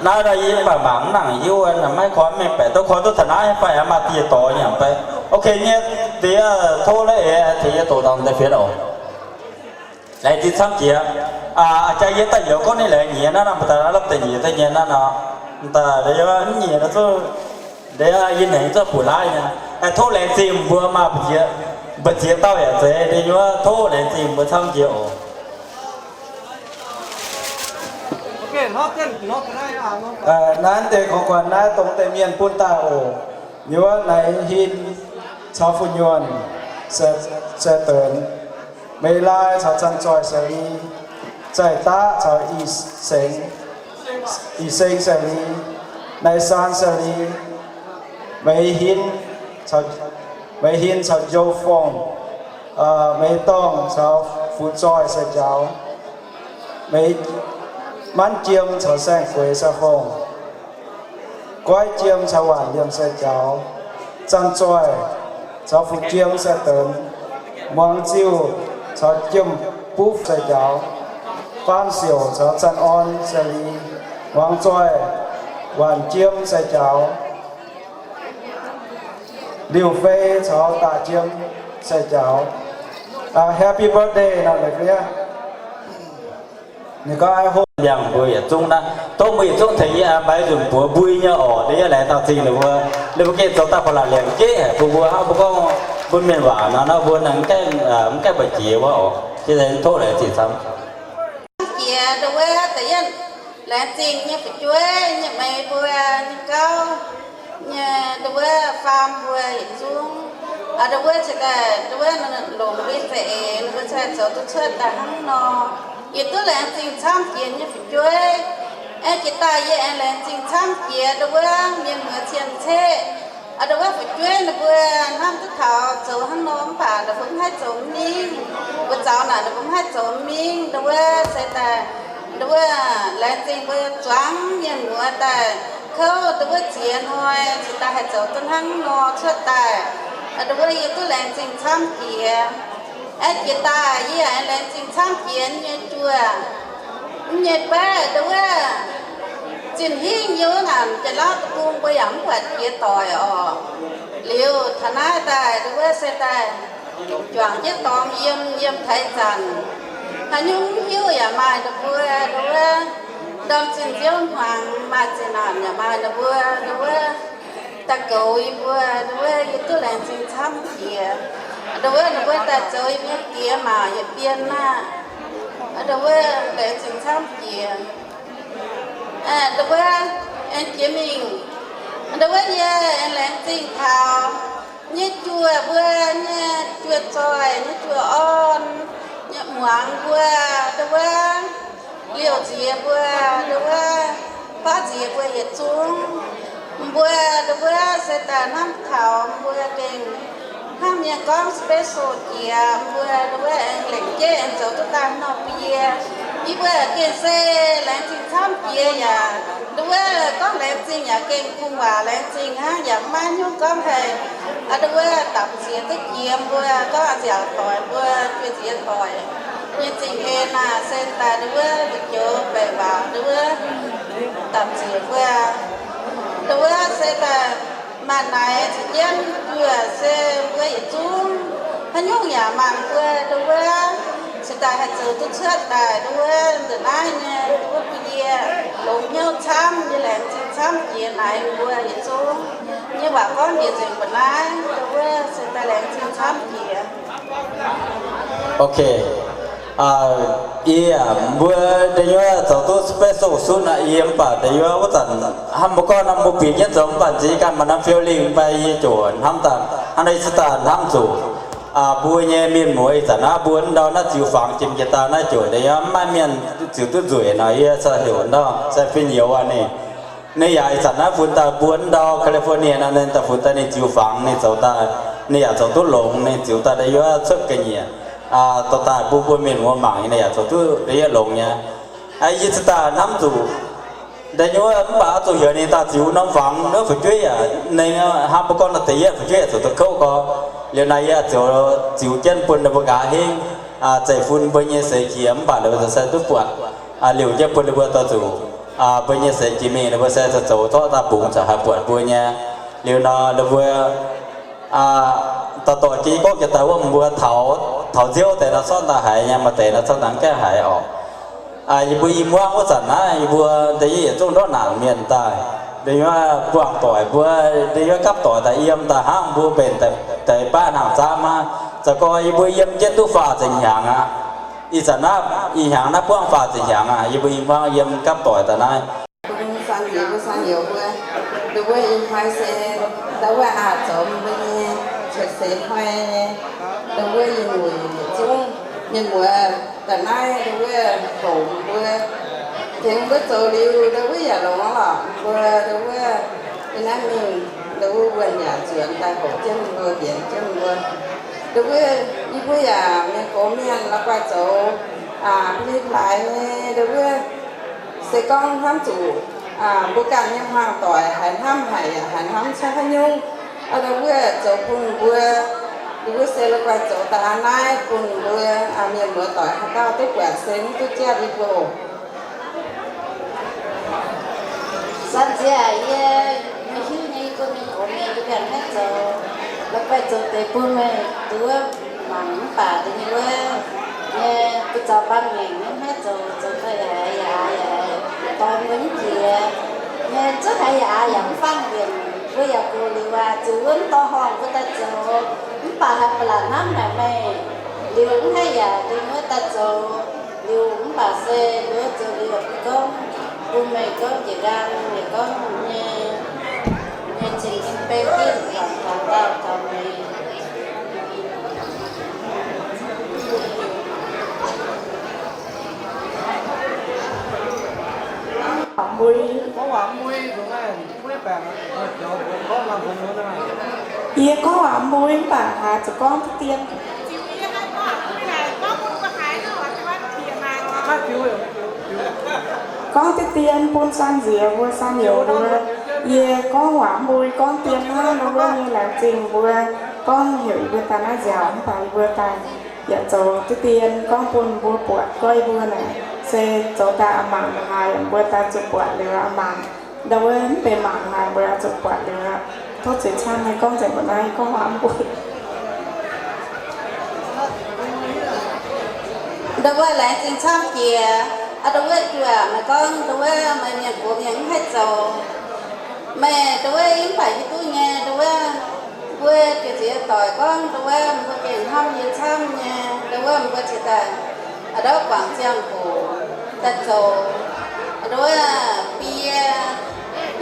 Naaiv yie mv baac mangc mv nangc hiuv, maiv koi mengh baeqc duqv koi duqv taux naaiv fai maaih dieh dorngx nyanc fai. Ok nyei, diex tov la'eix tengx yie doqc dangh deix fienx oc. Laengz zingh camv jiex. Jaax yie daaih youz gorngv ninh laengz nyiex naaiv nor, mv daaih lopv deix nyiex daaih nyei naaiv nor, mv daaih yie mv nyiex nor zuqc, yie hnyangx zuqc buoz-laaih nyei. Tov laengz zingh mbuo maah, mbu'ziex dauh yaac zeiz, ndeic yuov tov laengz zingh mbuo camv jiex oc. Naaiv deix gorngv guanh naaiv dongh deix mienh bun daaih oc. Nyuoqv Naaiv Hin caux Fu Nyuonh se, se deix. Meih Lai caux Zanh Zoih se li. Zaih Daqv caux Ih Seng, Ih Seng se li. Naaiv Saan se li. Meih Hin caux, Meih Hin caux Njoux Fongh, Meih Dorngh caux Fu Zoih se jaux. Meih Manv Jiem caux Saeng-Gueix se fongc. Goiv Jiem caux Waanc Liemh se jaux. Zanh Zoih caux Fu Jiem se deix. Muangz Ziuh caux Jiem Bupv se jaux. Faam Siouc caux Zanh Orn se li. Muangz Zoih, Waanc Jiem se jaux. Liuh Fei caux Daaih Jiem se jaux. Happy birthday nor, meih fiev. Ninh gorngv, Liangx mbuo yietc zungv naaiv, dongh mbuo yietc zungv tengx yie maaiz nzunc buoz mbui nyei oc. Ndeic yuov laengz dauh zingh ninh mbuo, ninh mbuo gengh zoux daaih ba'laqc liangx jeiv haic bun mbuo hnangv mbuo gorngv mbuo mienh waac nor, nor mbuo mv gaengh, mv gaengh mbu'ziex wuov oc. Jiex tov laengz zingh camv. Jiex ndau wuov da'yietv laengz zingh nyei fu'jueiv nyei, meih mbuo nyei gauv nyei, ndau wuov faam mbuo yietc zungv, ndau wuov cingx daaih ndau wuov longc mbuo za'eix ninh mbuo cingx daaih zoux duqv cuotv daaih hnangv nor. Yie duqv laengz zingh camv jiex nyei fu'jueiv. Aengx jiex daaih yie aengx laengz zingh camv jiex ndau wuov mienh muoz cien-ceqv. Ndau wuov fu'jueiv ninh mbuo hnamv duqv taux zoux hnangv nor mv baac ninh mbuo mv haih zoux mingh. Mbuo zaux naaic ninh mbuo mv haih zoux mingh. Ndau wuov se daaih, ndau wuov laengz zingh mbuo zuangx mienh muoz daaih kouv ndau wuov ziex hnoi cingx daaih haih zoux duqv hnangv nor cuotv daaih. Ndau wuov yie duqv laengz zingh camv jiex. Aengx jiex daaih yie yaac laengz zingh camv jiex nyei juoh, nyei baeqv ndau wuov zinh hingv yie wuov ngaanc Janx-Lauv deic-bung mbuo yaac mv buatc jiex doic oc. Liuz taux naaiv daaih ndau wuov se daaih juangc jienv dorngx yiem, yiem taux ih zanc Haaix nyungc hiuv yaac maaih, ndau wuov, ndau wuov, ndorm zinh nziouv hmuangx maaih zinh naanc yaac maaih, ndau wuov, ndau wuov, daaih goux yie mbuo, ndau wuov, yie duqv laengz zingh camv jiex. Ndau wuov, ninh mbuo daaih zoux yie mbuo diex maac yietc bien aah, ndau wuov, laengz zingh camv jiex. Ndau wuov, aengx jiex mingh, ndau wuov, yie aengx laengz zingh taux nyei juoh mbuo, nyei juoh zoih, nyei juoh orn, nyei muangx mbuo, ndau wuov, liouh nziex mbuo, ndau wuov, baav nziex mbuo yietc zungv. Mbuo, ndau wuov, se daaih hnamv taux mbuo gengh hnangv mienh gorngv special jiex, mbuo, ndau wuov, aengx lengc jeiv aengx zoux duqv daaih nor bun yie. Yie mbuo gengh se laengz zingh camv jiex yaac, ndau wuov, gorngv laengz zingh yaac gengh kungx waac laengz zingh hnangv, yaac maiv nyungc gorngv haic. Ndau wuov, dapc nziex duqv jiex mbuo, gorngv nziaauc doic mbuo, juoh nziex doic nyei zingh en aah, se daaih ndau wuov, joux baeqc waac ndau wuov, dapc nziex mbuo, ndau wuov, se daaih maaih naaic ziepc jienv juoh se mbuo yietc zungv, haaix nyungc yaac mangc mbuo ndau wuov, se daaih haih zoux duqv cuotv daaih ndau wuov, ndongc naaiv nyei ndau wuov bun yie longx hnyouv camv, yie laengz zingh camv jiex naaic mbuo yietc zungv nyei waac gorngv jiex nzengc mbuo naaiv ndau wuov, se daaih laengz zingh camv jiex. Ok. Yie mbuo da'nyuoqv zoux duqv special sun aqv, yie mv baac da'nyuoqv wuov zanc hnamv mbuo gorngv norm mbuo bieqc jienv zoux mv baac nziex ganh maaih norm feeling fai yie ziouc hnamv daaih hnangv naaiv, yie cingx daaih hnamv zuqc mbuo nyei mienh muoz ih zanc naaiv mbuo ndau naaiv ziux fangx jiem jiex daaih naaiv ziouc da'nyuoqv mv maaih mienh ziux duqv nzueic nor, yie cingx heuc ndau se fin-youz aqv ninh. Ninh yaac ih zanc naaiv funx daaih mbuo ndau California nor, ninh daaih funx daaih ninh ziux fangx ninh zoux daaih, ninh yaac zoux duqv longx, ninh ziux daaih da'nyuoqv cuotv ga'nyiec dorh daaih bun mbuo mienh muoz mangc, ninh yaac zoux duqv da'nyuoqv longx nyei. Yie cingx daaih hnamv zuqc da'nyuoqv mv baac oix zuqc heuc ninh daaih ziux norm fangx wuov fu'jueiv yaac, ninh hnamv mbuo gorngv nor da'yietv fu'jueiv yaac zoux duqv kouv gorx. Liuz naaiv yie ziouc ziux jienv bun ninh mbuo nqa'haav hingv zeiv-fun mbuo nyei seix jiex mv baac ninh mbuo se duqv buatc liouh jienv bun ninh mbuo dorh zuqc mbuo nyei seix jiex mingh, ninh mbuo se zoux zorqv daaih bungx caux haih buatc mbuo nyei. Liuz nor ninh mbuo dorh dorh jiex gorngv jiex daaih wuov mbuo taux nziouv deix nor corc daaih haiz nyei, maaih deix nor corc daaih mv gaengh haiz orqc. Yie mbuo i muangv wuov zanc naaiv yie mbuo da'yietv yietc zungv ndortv naanc mienh daaih, da'nyuoqv buangh doic mbuo, da'nyuoqv gapv doic daaih yiem daaih hnangv mbuo mbenc deix baav hnaangx zaamv aqv. Zoux gorx yie mbuo yiem jienv duqv faah ziepc hnyangx aqv. Ih zanc naaiv ih hnyangx naaiv buangv faah ziepc hnyangx aqv, yie mbuo i muangv yiem gapv doic daaih naaiv. Bun San Diego, San Diego mbuo, ndau wuov ih hnoi se ndau wuov aac zoux mbuo nyei cuotv seix hnoi nyei, ndau wuov ih muoz yietc zungv mienh muoz daaih naaiv ndau wuov hoqc mbuo, tengx mbuo zoux liuz ndau wuov yaac longx lorqc. Mbuo ndau wuov yiem naaiv mingh ndau wuov wuonh yaac nzuonx daaih hoqc jienv mbuo, mbienx jienv mbuo. Ndau wuov yie mbuo yaac mienh gox mienh la'guaih zoux ba'li plaaix nyei ndau wuov se gorngv hnamv zuqc mbuo ganh nyei hmuangv doic haiz hnamv haic yaac haiz hnamv cuotv haaix nyungc. Ndau wuov zoux bun mbuo, ndau wuov se la'guaih zoux daaih aa naaiv bun mbuo mienh muoz doic haaix dauh duqv buatc se mv duqv jatv yie mbuo oc. San Diego, yie, yie hiuv nyei yie mbuo mienh gox mienh yie mbuo hnangv zoux, la'guaih zoux deix bun meih duqv mangc mv baac deix nyei wuov nyei bun zaux mbaang ngaengc nyei hnangv zoux, zoux daaih yaac haiz yaac aax yaac haiz dorh mbuo mv jiex nyei, zungv haiz yaac aax yaac mv faangv mbienc. Mbuo yaac gox liuz waac zuqc wuov mv dorh horngh mbuo daaih zoux, mv baac haiz ba'laqc hnamv haic meih liuz mv haih yaac deix nyei wuov daaih zoux. Liuz mv baac se liuz zoux liuz gorngv bun meih gorngv jiex nqaang, meih gorngv nyei, nyei cing-cing beng ginv taux dauh taux meih. Mbui, yie gorngv waac mbui mv baac haaix zoux gorngv deix dien. Gorngv deix dien bun San Nziex mbuo, San Youz mbuo. Yie gorngv waac mbui gorngv dien hnangv nor wuov nyei laengz zingh mbuo gorngv heuc yie mbuo daaih naaiv nziaauc mv baac yie mbuo daaih yaac zoux deix dien gorngv bun mbuo buatc, gorngv yie mbuo naaic se zoux daaih a'mangc haaix, mbuo daaih zuqc buatc liuz a'mangc. Ndau wuov mv benx mangc haaix, mbuo zuqc buatc liuz aqv. Tov zuiz camv nyei gorngv nzengc mbuo naaiv gorngv waac mbui. Ndau wuov laengz zingh camv jiex. Aa, ndau wuov juoh, meih gorngv ndau wuov meih mienh gox mienh mv haih zoux. Meih ndau wuov yie mv baac hiuv duqv nyei, ndau wuov mbuo jiex ziex doic gorngv ndau wuov mbuo gengh hnamv yie camv nyei, ndau wuov mbuo cingx daaih a'ndauv guangc ziangh hoc daaih zoux ndau wuov bie,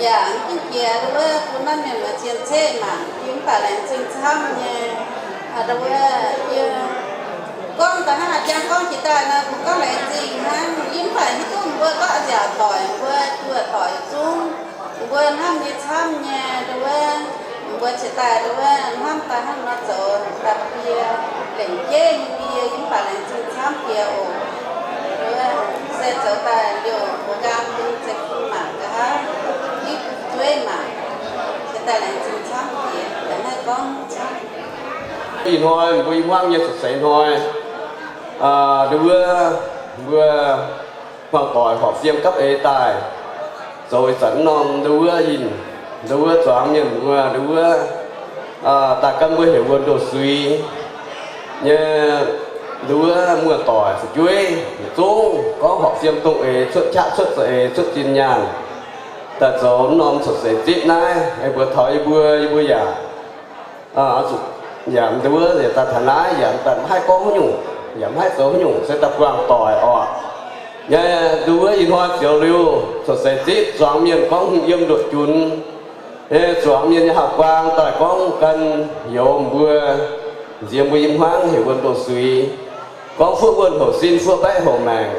yaac mv gunv jiex ndau wuov bun naaiv mienh muoz cien-ceqv mangc, yie mv baac laengz zingh camv nyei. Ndau wuov yie gorngv da'hnangv a'jang gorngv jiex daaih nor, kungx gorngv laengz zingh hnangv. Yie mv baac hiuv duqv mbuo gorngv nziaauc doic, mbuo juoh doic zungv, mbuo hnamv nyei camv nyei, ndau wuov mbuo cingx daaih ndau wuov hnamv daaih hnangv nor zoux daaih bie, lengc jeiv nyei bie, yie mv baac laengz zingh camv jiex oc. Ndau wuov se zoux daaih liouh mbuo nqaang bun zeiv-fun mangc nqa'haav, hiuv duqv mangc, cingx daaih laengz zingh camv jiex, laengz haih gorngv camv. Ih hnoi mbuo i hmuangv nyei cuotv seix hnoi, ndau wuov mbuo hmuangv doic horpc fiem gapv eix daaih zoux ih zanc norm ndau wuov yinh, ndau wuov zuangx mienh mbuo ndau wuov daaih gan mbuo heuc wuonh ndoh suix nyei ndau wuov muoz-doic fu'jueiv yietc zungv gorngv horpc fiem dongh eix cuotv qaqv cuotv za'eix cuotv zinh nyaanh daaih zoux norm cuotv seix zipv naaiv. Aengx mbuox taux yie mbuo, yie mbuo yaac zuqc yaac ndau wuov yaac daaih taux naaiv yaac daaih mv haih gorngv haaix nyungc, yaac mv haih zoux haaix nyungc, se daaih buangh doic orqc. Nyei ndau wuov ih hnoi zioux liuz cuotv seix zipv zuangx mienh gorngv hungh yiem ndoqc junx, zuangx mienh nyei hauv-guaang daaih gorngv gan youz mbuo, nziex mbuo i hmuangv heuc wuonh ndoh suix, gorngv fuoqv wuonh houc sin fuoqv mbaeqv houc maengc,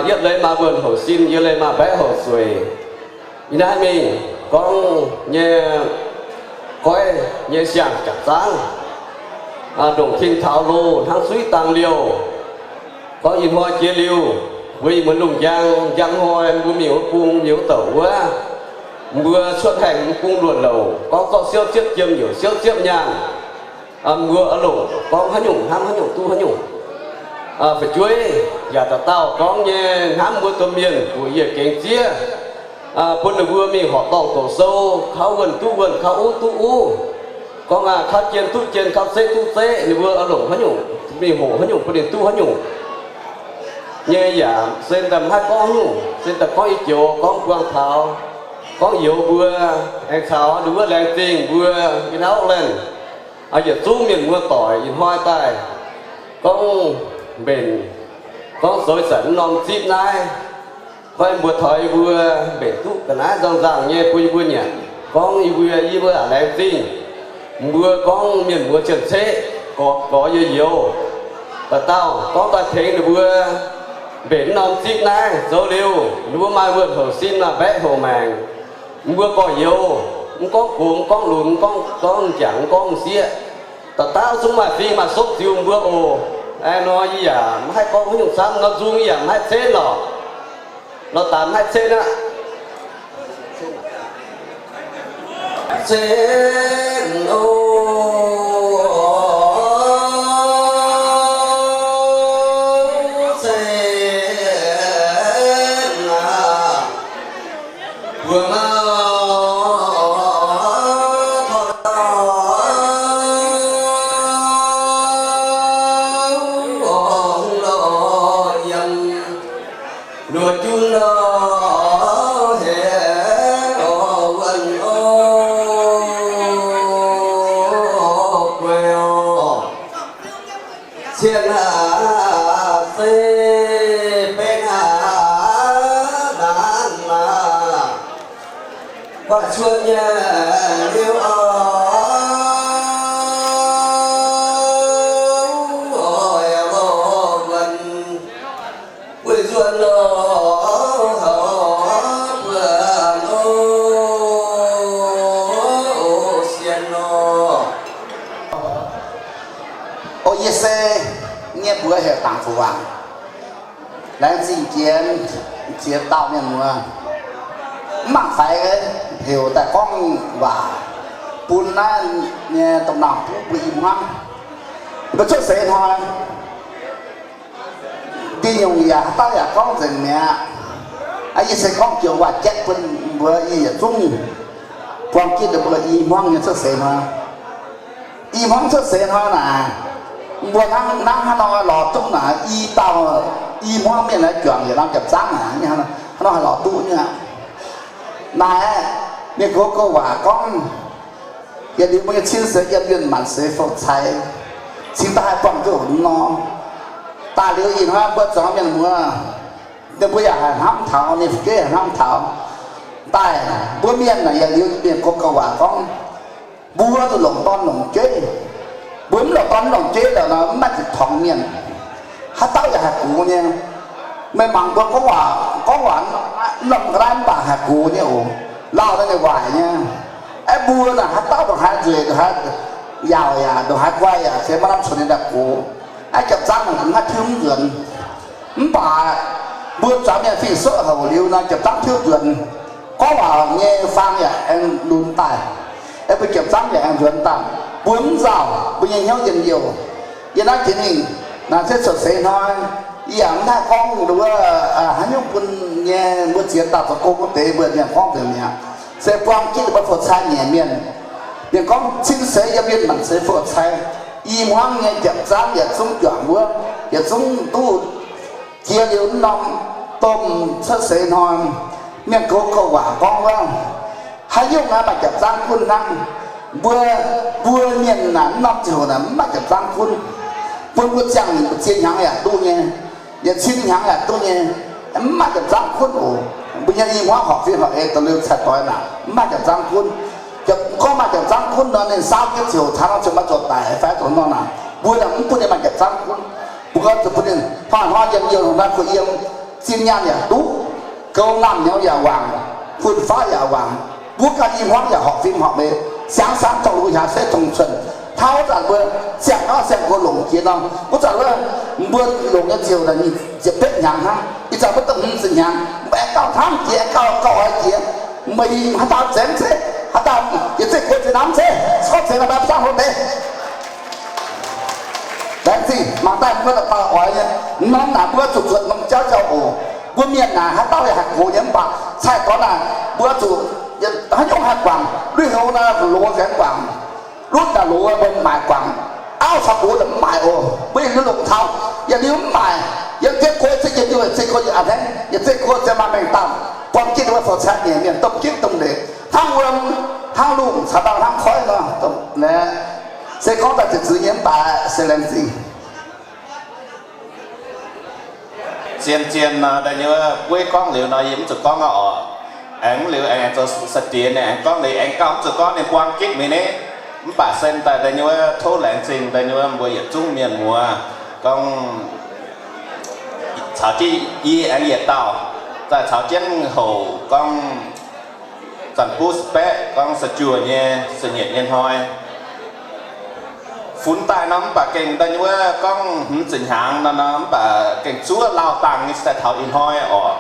yietv leiz maaih wuonh houc sin, yie leiz maaih mbaeqv houc zueiz. Ih naaiv mingh gorngv nyei goiv nyei siang-jangc zaangv, ndongc tin taux loh hnangv suiv dang liouh. Gorngv ih hnoi jiex liuz, mbuo ih muonz lungh njang, njang hnoi mbuo mingh wuov bung mingh wuov douc wuov, mbuo cuotv haengh mv bung luoqc louc, gorngv zorqv siouv ziepv jiem nyungc siouv ziepv nyaanh, mbuo oix longc gorngv haaix nyungc hnamv haaix nyungc duqv haaix nyungc. Fu'jueiv yaac dauh dauh gorngv nyei hnamv mbuo domh mienh, buoqc yie gengx zieqv, bun ninh mbuo mingh horpc dorngh doqc sou, kauv wuonh duqv wuonh, kauv uv duqv uv. Gorngv aa, kauv jien duqv jien, kauv zeqv duqv zeqv, ninh mbuo oix longc haaix nyungc mingh hoqc haaix nyungc bun ninh duqv haaix nyungc nyei yaac se daaih mv haih gorngv haaix nyungc, se daaih gorngv i joux gorngv buangh taux gorngv youz mbuo, aengx caux ninh wuov laengz zingh mbuo Iu-Lauv Laanh yietc zungv mienh muoz-doic ih hnoi daaih gorngv mbenc, gorngv zoux ih zanc norm zipv naaiv. Gorngv mbuo taux yie mbuo mbenc duqv ga'naaiv nzangc-nzangc nyei bun yie mbuo nyanc, gorngv yie mbuo, yie mbuo aac laengz zingh mbuo gorngv mienh muoz cien-ceqv gorx, gorx youz-youz dauh dauh gorngv daaih tengx ninh mbuo mbenc norm zipv naaiv. Zoux liuz ninh mbuo maaih wuonh houc sin, maaih mbaeqv houc maengc. Mbuo gorx-youz mv gorngv gox, mv gorngv lunx, mv gorngv, gorngv m'jangc, mv gorngv m'sieqv, dauh dauh zungv maaih fing maaih sopv ziux mbuo oc. Aengx nor yie yaac mv haih gorngv haaix nyungc camv, nor nzung yie yaac mv haih cenv lorqc. Nor daaih mv haih cenv aqv. Cenv oc, cenv aqv. Mbuo maiv lorz yiem luoqc junv nor hec oc, wuonh oc, guei oc. Cien aac, se benx aac, naanc aac, guangc cuotv nyei liuz oc, oix wuonh, wuonh nzuonx oc, houc buonc oc, sienx oc. O yie se nyei mbuox heuc Dangc Fuqc Wangc. Laengz zingh jiex ziex dauh mienh muoz. Mv mangc faix heuc daaih gorngv waac bun naaiv nyei domh nauc buv mbuo i hmuangv. Mbuo cuotv seix hnoi, ndi nyungc yaac haaix dauh yaac gorngv nzengc mi'aqv. Yie se gorngv joux waac jatv bun mbuo, yie yietc zungv buang jienv ninh mbuo i hmuangv nyei cuotv seix hnoi. I hmuangv cuotv seix hnoi naaic, Mbuo hnangv, hnangv haaix nor lorz duqv naaic, i dauh, i hmuangv mienh naaiv juangc yietc norm jepc zaangv naaic, hnangv nor haih lorz duqv nyei aqv. Naaic, mienh gox gouv waac gorngv, yietc liuz mbuo nyei cin seix yiem yunh maanc seix fou cai, cingx daaih haih buangh duqv nor. Daaih liuz ih hnoi mbuo zuangx mienh muoz, ninh mbuo yaac haih hnamv taux, ninh fu'jueiv haih hnamv taux. Daaih mbuo mienh naaic yietc liuz mienh gox gouv waac gorngv, mbuo zuqc longc dorn longc jueiv. Mbuo mv longc dorn mv longc jueiv lorqc nor, mv maaih zuqc torngx mienh. Haaix dauh yaac haih gox nyei. Meih mangc mbuo gorngv waac, gorngv waac mv lomh ga'naaiv mv baac haih gox nyei oc. Lauh naaiv ninh waaic nyei. Aeqv, mbuo naaic haaix dauh ndongc haaix nzueic, ndongc haaix yaauc yaac, ndongc haaix guai yaac, se maiv lamh cunx ninh daaih gox. Aeqv, jepc zaangv naaic maiv hiuv mv nzuonx. Mv baac mbuo zuangx mienh fingx-soqv houc liuz nor, jepc zaangv tiuv nzuonx. Gorngv waac nyei faang yaac aengx lunx daaih. Aeqv, mbuo jepc zaangv yaac aengx nzuonx daaih. Mbuo mv nzauh, mbuo nyei hnyouv njien-youh. Yie naaiv jiex mingh naaic se cuotv seix hnoi, yie yaac mv haih gorngv wuov, haaix nyungc bun nyei mbuo ziex dauh zoux gong wuov deix mbuo mienh gorngv nzengc mi'aqv. Se buang ginv mbuo fou cai nyeic mienh. Mienh gorngv cin seix yiem yunh maanc seix fou cai, i hmuangv nyei jepc zaangv yietc zungv juangc wuov, yietc zungv duqv jiex liuz mv norm domh cuotv seix hnoi, mienh gox gouv waac gorngv wuov, haaix nyungc naaiv maaih jepc zaangv gunv hnangv. Mbuo, mbuo mienh naaic mv norm ziangh hoc naaic mv maaih jepc zaangv gunv. Bun mbuo ziangh mbu'ziex hnyangx yaac duqv nyei, yietc cin hnyangx yaac duqv nyei, mv maaih jepc zaangv gunv oc. Mbuo nyei i hmuangv horpc fim horpc eix da'liuz cai doix naaic mv maaih jepc zaangv gunv. Gorngv maaih jepc zaangv gunv nor, ninh saauv jienv ziouc caux norm ziouc maaih zoux daic fai zoux nor naaic, mbuo naaic mv bun ninh maaih jepc zaangv gunv. Mbuo zuqc bun ninh hnoi-hnoi yiem, yiem hnoi-hnoi kuh yiem, zinh nyaanh yaac duqv, gouv naamh nyouz yaac wangc, fun-faqv yaac wangc, mbuo ganh i hmuangv yaac horpc fim horpc eix, siangx saamv tongx luc hiaaux setv tongx cuotv. Hnangv wuov zanc mbuo siang-nauv siang-gox longc jiex nor, wuov zanc wuov mbuo longc nyei ziouc ziepc betv hnyangx hnangv. Ih zanc mbuo dongh hmz ziepc hnyangx, mbuo aengx gauh hnamv jiex, aengx gauh, gauh oix jiex. Meih haaix dauh zemx se, haaix dauh yietc zeiv gox ziex namv se, gorngv zemx naaiv mbuo zaangv hlo deix. Laengz zingh mangc daaih mbuo dauh dauh oix nyei. Norm naaic mbuo zuqc zuotc norm jauv jauv oc. Mbuo mienh naaic haaix dauh yaac haih gox nyei mv baac cai-doix naaic mbuo zuqc haaix nyungc haih guangc. Lui-houx naaic loz nzengc guangc. Lutv naaic loz mbuo maaic guangc. Auv caux gox naaic mv maaic oc. Mbuo yietc liuz longc taux, yietc liuz mv maaic. Yietc zeiv gox se yietc liuz, yietc zeiv gox a'hneiv, yietc zeiv gox se maaih mengh dauh. Buang jienv ninh mbuo fou cai nyeic mienh domh jienv domh leiz hnangv wuom, hnangv lungh caux ndau hnangv koiv nor. Se gorngv daaih ziepc zuiz nyei mv baac se laengz zingh. Zien-zien nor, da'nyeic wuov bueiv gorngv liuz nor, yie mv zuqc gorngv aqv oc. Aengx liuz aengx zoux sai-diex ninh aengx gorngv liuz aengx gauh mv zuqc gorngv, ninh buang gitv mingh ni. Mv baac se daaih da'nyeic wuov tov laengz zingh da'nyeic wuov mbuo yietc zungv mienh muoz gorngv caux jienv yie aengx yietc dauh daaih caux jienv houc gorngv zanc buv baeqv gorngv se juoh nyei se nyietc nyei hnoi. Funx daaih nor mv baac gengh da'nyeic wuov gorngv hmz ziepc hnyangx nor, mv baac gengh zuov lauh dangh nyei se daaih taux ih hnoi oc.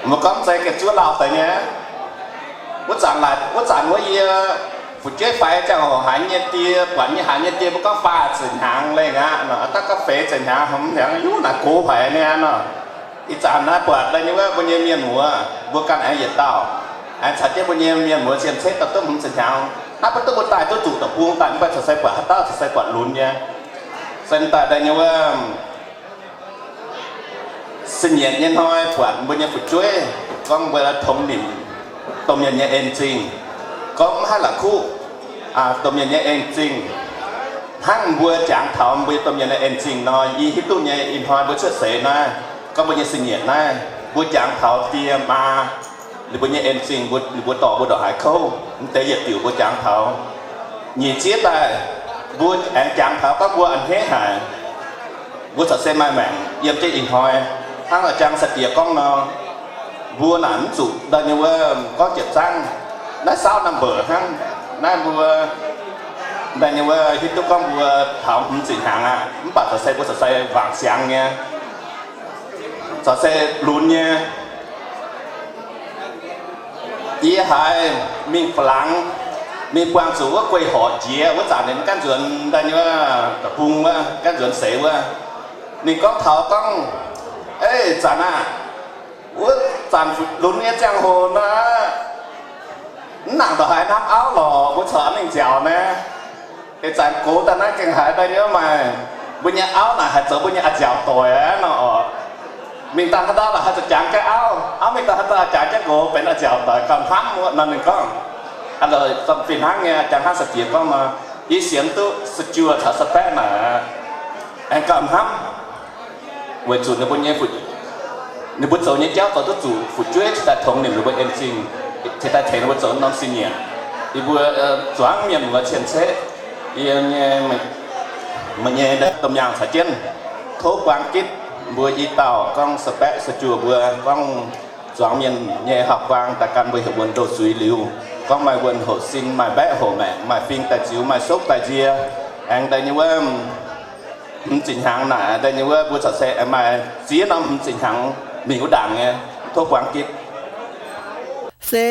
Mbuo gorngv zeiz gengh zuov lauh deix nyei. Wuov zanc laaix, wuov zanc wuov yie fu'jueiv faix ziangh hoc haiz nyei die, buatc nyei haiz nyei die mbuo gorngv faah ziepc hnyangx lengh aqv nor, daaih gorngv feix ziepc hnyangx, hmz hnyangx, yuv naaic gox haic nyei nor. Ih zanc naaiv buatc da'nyeic wuov mbuo nyei mienh muoz, mbuo ganh aengx yietc dauh, aengx caux jienv mbuo nyei mienh muoz cien-ceqv daaih duqv hmz ziepc hnyangx. Naaiv mbuo duqv mbuo daaih duqv zuqc deic-bung daaih, mv baac caux se buatc haaix dauh caux se buatc lunx nyei. Se daaih da'nyeic wuov se nyietc nyei hnoi buatc mbuo nyei fu'jueiv gorngv mbuo tongx nimc domh mienh nyei en-zingh, gorngv mv haih la'kuqv domh mienh nyei en-zingh. Hnangv mbuo jangx taux mbuo nyei domh mienh nyei en-zingh nor, yie hiuv duqv nyei ih hnoi mbuo cuotv seix naaiv, gorngv mbuo nyei se nyietc naaiv, mbuo jangx taux die maa ninh mbuo nyei en-zingh, mbuo, ninh mbuo dorh mbuo ndongc haaix kouv, mv deix yietc diuc mbuo jangx taux. Nyic zieqv daaih mbuo aengx jangx taux gorngv mbuo a'hneiv haic, mbuo corc se maaih maengc yiem jienv ih hnoi. Hnangv jang sai-diex gorngv nor, mbuo naaic mv zuqc da'nyeic wuov gorngv jiepc zaangv, naaiv saauv number hnangv. Naaiv mbuo da'nyeic wuov hiuv duqv gorngv mbuo taux hmz ziepc hnyangx aqv, mv baac corc se mbuo corc se wangc siangx nyei, corc se lunx nyei. Yie haiz mingh Faa-laangx, mingh buangh zuqc wuov guei horc jiex wuov zanc, ninh mv gaanv nzuonx da'nyeic wuov deic-bung wuov, gaanv nzuonx seix wuov. Ninh gorngv taux gorngv, Ei zanc aah, wuov zanc lunx nyei ziangh hoc nor, mv nangc ndongc haaix hnamv auv lorqc, mbuo corc mingh nziaauc naaiv. Ih zanc gox daaih naaiv gengh haiz daaih nyei maaih mbuo nyei auv naaic haih zoux mbuo nyei a'nziaauc doic aqv nor oc. Mingh daaih haaix dauh la'haix zuqc jangx jienv auv, auv mingh daaih haaix dauh jangx jienv nqox benx a'nziaauc doic gauh hnamv wuov nor. Ninh gorngv, fih hnangv nyei, jangx hnangv sa diex gorngv nor, yie sienx duqv Sa Juoh caux Sa Baeqv naaic aengx gauh hnamv. Weic zuqc ninh mbuo nyei, ninh mbuo zoux nyei jauv zoux duqv zuqc fu'jueiv cingx daaih tongx ninh mbuo en-zingh, cingx daaih tengx ninh mbuo zoux norm sin nyanc. Yie mbuo zuangx mienh muoz cien-ceqv, yie nyei, meih nyei domh nyaangh caux jienv, tov buang gitv mbuo i dauh gorngv Sa Baeqv Sa Juoh mbuo gorngv zuangx mienh nyei hauv-guaang daaih gan mbuo heuc wuonh ndoh zuiz liuz, gorngv maaih wuonh hoqc sin, maaih mbaeqv hoqc maengc, maaih fing daaih ziux, maaih sokv daaih nzie, aengx daaih nyei wuov hmz ziepc hnyangx naaic daaih nyei wuov mbuo corc se aengx maaih ziex norm hmz ziepc hnyangx mingh wuov ndaangc nyei. Tov buang gitv.